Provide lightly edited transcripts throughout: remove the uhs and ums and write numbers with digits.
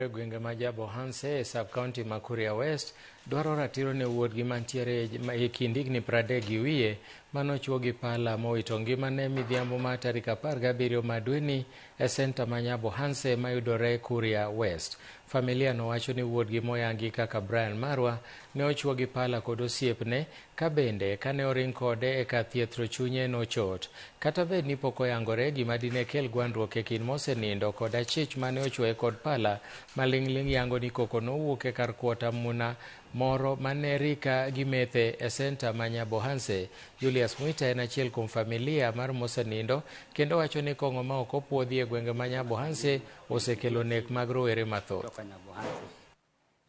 E gwenge ma Nyabohanse e sub county ma Kuria West dwaro ratiro ne wuodgi mantiere e kind higni 30 gi wiye manochuo gi pala mowito ngimane midhiambo ma tarik 17 ma dweni e senta ma Nyabohanse mayudore Kuria West. Familia no wacho ni wuodgi moyangi kaka Brian Marwa ne ochuo gi pala kod osiepne ka bende kane oring kode e kar thieth to chunye nochot. Kata bed ni pok oyangore gima dine kel gwandruok e kind mosenindo kod achich mane ochuoye kod pala maling'ling' yango ni koko nowuok e kar kuot amuna moro mane rika gimethe e senta ma Nyabohanse. Julius Mwita en achiel kuom familia mar mosenindo kendo wacho ni kong'o ma ok opuodhi e gwenge ma Nyabohanse osekelo nek mag rowere mathoth.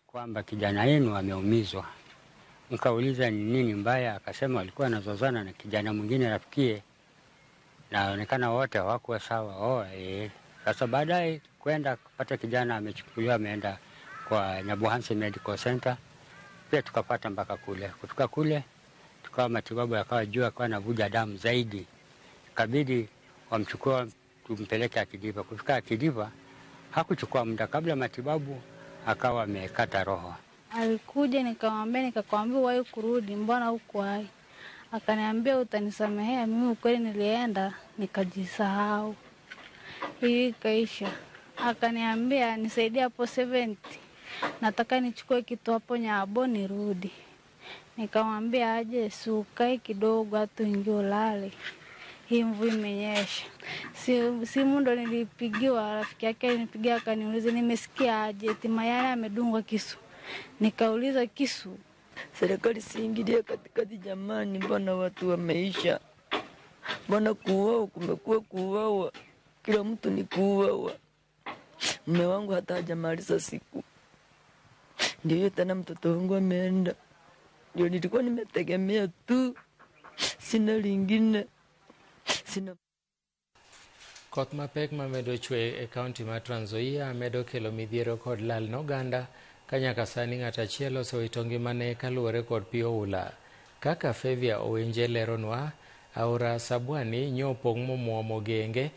Kwamba kijana yenu ameumizwa. Nikauliza ni nini mbaya, akasema walikuwa wanazozana na kijana mwingine rafikie, naonekana wote hawakuwa sawa. Oh, eh. Sasa baadaye kwenda kupata kijana amechukuliwa ameenda kwa Nyabohanse Medical Center, pia tukapata mpaka kule. Kutoka kule tukawa matibabu yakawa juu, akawa anavuja damu zaidi, ikabidi wamchukua tumpeleke Akidiva. Kufika Akidiva hakuchukua muda, kabla matibabu akawa amekata roho. Alikuja nikamwambia, nikakwambia uwahi kurudi, mbona hukuwahi? Akaniambia utanisamehea. Mimi ukweli nilienda nikajisahau, hii ikaisha. Akaniambia nisaidie hapo 70, nataka nichukue kitu hapo Nyabo nirudi. Nikamwambia aje, si ukae kidogo hata uingie ulale, hii mvua imenyesha. Simu ndo nilipigiwa, rafiki yake alinipigia akaniuliza nimesikia aje, eti Mayani amedungwa kisu. Nikauliza kisu? Serikali siingilie katikati jamani, mbona watu wameisha? Mbona kuuawa kumekuwa kuuawa, kila mtu ni kuuawa. Mume wangu hata hajamaliza siku, ndio hiyo tena mtoto wangu ameenda. Ndio nilikuwa nimetegemea tu, sina lingine, sina. Koth mapek mamedo chwe e kaunti ma Trans Nzoia medo kelo midhiero kod lal ne oganda ka nyaka sani ng'at achiel osewito ngimane kaluwore kod pi oula. Kaka Fevia Owenje leronwa, aora Sabwani nyo opong' momuomo genge